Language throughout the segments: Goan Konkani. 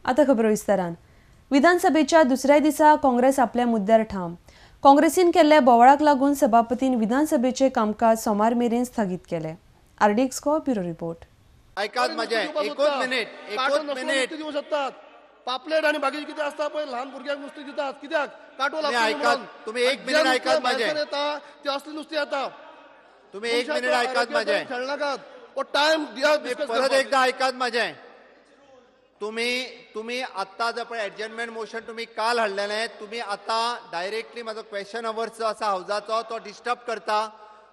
आता खबरो विस्तारान. विधानसभेच्या दुसऱ्या दिसा काँग्रेस आपल्या मुद्द्यार ठाम. काँग्रेसीन केल्ल्या बोवाळाक लागून सभापतीन विधानसभेचे कामकाज सोमार मेरेन स्थगीत केले. आरडीएक्स को ब्युरो रिपोर्ट. ऐकात माझे एकच मिनिट, एकच मिनिट दिवं शकतात. पापलेट आणि बाकीचे कितें आसता पळय ल्हान भुरग्यांक नुस्तें दितात, कित्याक कांटो लागता. ऐकात तुम्ही, एक मिनिट ऐकात माझे. येता ते असली नुस्तें येता. तुम्ही एक मिनिट ऐकात माझे. खेळनाकात ओ टाइम दिया. परत एकदा ऐकात माझे. तुम्ही तुम्ही आत्ता जर पण ॲडजर्नमेंट मोशन तुम्ही काल हाडलेलें, तुम्ही आता डायरेक्टली म्हाजो क्वेश्चन अवर्स जो आसा हावजाचो तो डिस्टर्ब करता.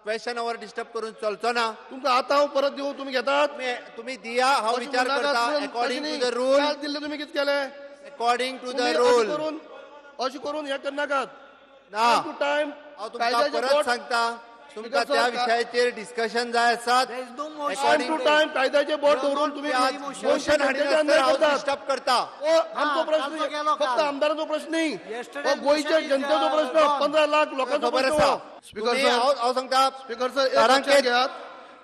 क्वेश्चन our disturb करून चलचो ना. तुमकां आतां हांव परत दिवं, तुमी घेतात? तुमी दिया, हांव विचार करता. अकॉर्डिंग टू the rule दिल्ले तुम्ही कितें केलें? अकॉर्डिंग टू the rule अशें करून हें करनाकात ना. टू टायम हांव तुमकां परत सांगता, तुमकां त्या विशयाचेर डिस्कशन जाय आसात. टायम टू टायम कायद्याचे बोट दवरून तुम्ही मोशन हाडिनासतना डिस्टर्ब करता. आमचो प्रश्न फक्त आमदारांचो प्रश्न न्ही, हो गोंयच्या जनतेचो प्रश्न, 15 लाख लोकांचो खबर आसा. स्पीकर सर, हांव सांगता स्पीकर सर, एक लक्षात घेयात,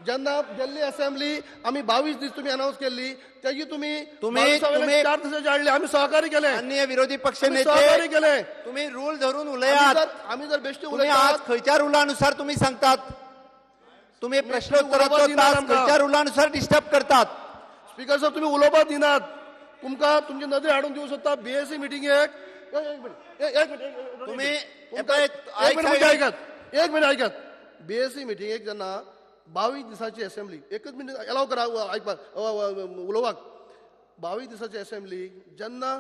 जेन्ना गेल्ली असेंब्ली आमी 22 दीस तुमी अनावन्स केल्ली, तेजी तुमी तुम्ही 4 दिसांचे हाडले. आमी सहकार्य केले, माननीय विरोधी पक्ष नेते सहकार्य केले. तुम्ही रूल धरून उलयात. आमी जर बेश्टे उलयतात आज खंयच्या रुलानुसार तुम्ही सांगतात? तुम्ही प्रश्नोत्तराचो तास खंयच्या रुलानुसार डिस्टर्ब करतात? स्पीकर सर, तुम्ही उलोवपाक दिनात. तुमकां तुमची नदरे हाडून दिवं सोदता. बीएससी मिटिंगेक एक मिनिट, तुम्ही एक मिनिट ऐकात, एक मिनिट ऐकात. बीएससी मिटिंगेक जेन्ना 22 दिसाची असेंब्ली, एकच मिनिट एलाव करा आयकपाक उलोवपाक. 22 दिसाची असेंब्ली जेन्ना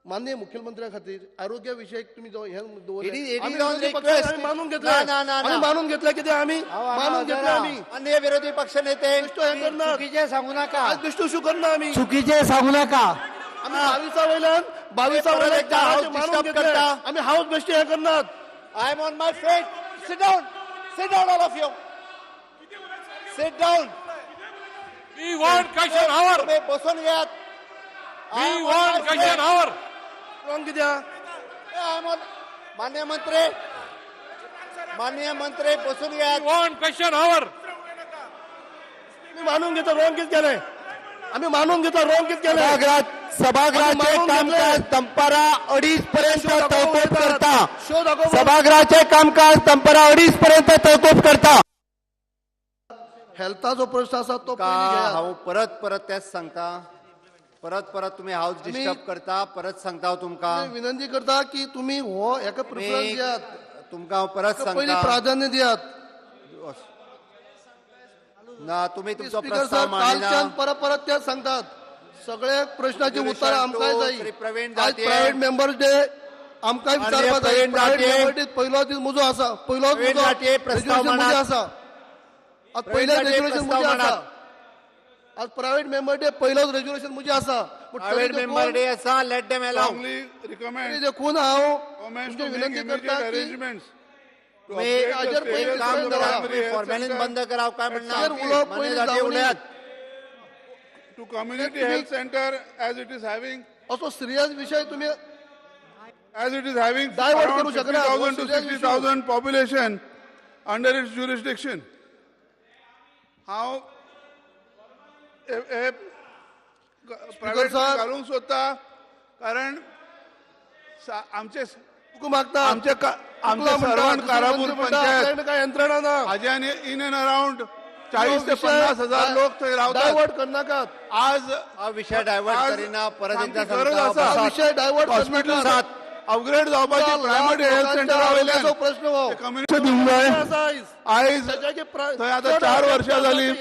माननीय मुख्यमंत्र्या खातीर आरोग्य विशयक तुमी जो हें दवरलें, आमी मानून घेतलें. आमी मानून घेतलें कितें? आमी मानून घेतलें. आमी माननीय विरोधी पक्ष नेते हें करना, चुकीचें सांगू नाका. बेश्टो शू करना, आमी चुकीचें सांगू नाका. आमी 22 वयल्यान 22 वयल्यान मानून घेतलें. आमी हावस बेश्टे हें करनात. I am on my feet. Sit down, sit down all of you. Sit down. We want question hour. तुम्ही बसून घेयात. We want question hour. Wrong कित्याक? माननीय मंत्री, माननीय मंत्री बसून घेयात. We want question hour. आमी मानून घेता रॉंग कितें केलें? आमी मानून घेता रॉंग कितें केलें? सभागृहाचे कामकाज दनपारा 2:30 पर्यंत तहकूब करता. सभागृहाचे कामकाज दनपारा 2:30 पर्यंत तहकूब करता. हेल्थाचो प्रश्न आसा तो हांव परत परत तेच सांगता. परत परत तुम्ही हाऊस डिस्टर्ब करता. परत सांगता हांव तुमकां, विनंती करता की तुमी हो हेका प्रिफरन्स दियात. तुमकां हांव परत सांगता, पयलीं प्राधान्य दियात. ना, तुमी तुमचो प्रस्ताव मांडिना. कालच्यान परत परत तेच सांगतात. सगळे प्रश्नाची उत्तरां आमकांय जाय. प्रवीण आज प्रायव्हेट मेंबर्स डे आमकांय विचारपाक जाय. प्रायव्हेट मेंबर्स डे पहिलो दीस म्हजो आसा, पहिलो रेजोल्युशन म्हजें आसा. आज पयलें रेजोल्युशन म्हजें आसा. आज प्रायव्हेट मेंबर डे पहिलोच रेजोल्युशन म्हजें आसा. प्रायव्हेट मेंबर डे आसा, let them allow. देखून हांव तुमची विनंती करता की फॉर्मेलिन बंद कराव काय म्हणना. उलोवप पयलीं उलयात. To community health center as it is having असो सिरियस विषय तुम्ही as it is having divert करू शकना. 50,000 to 60,000 population under its jurisdiction. हांव प्रायव्हेट घालूंक सोदता, कारण आमचे आमचे आमचे सर्वण कारापूर पंचायत काय यंत्रणा ना, हाजे आनी इन एंड अराउंड 40 ते 50 हजार लोक थंय रावतात. डायवर्ट करनाकात. आज हा विशय डायवर्ट करिना. परत एकदा गरज आसा विशय डायवर्ट हॉस्पिटल अपग्रेड जावपाची. प्रायमरी हेल्थ सेंटरा वयल्यान प्रश्न हो कम्युनिटी दिवंक जाय. आयज थंय आतां 4 वर्सां जालीं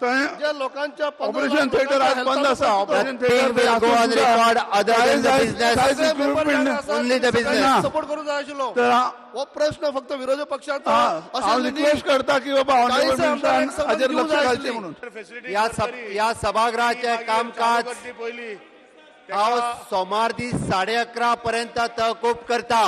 थंय लोकांच्या ऑपरेशन थिएटर आज बंद आसा. ऑपरेशन थिएटर सपोर्ट करूंक जाय आशिल्लो. हो प्रश्न फक्त विरोधी पक्षाचो. हांव रिक्वेस्ट करता की बाबा ऑनरेबल मिनिस्टरान हाजेर लक्ष घालचें म्हणून. ह्या सभागृहाचें कामकाज हांव सोमार दीस 11:30 पर्यंत तहकूब करता.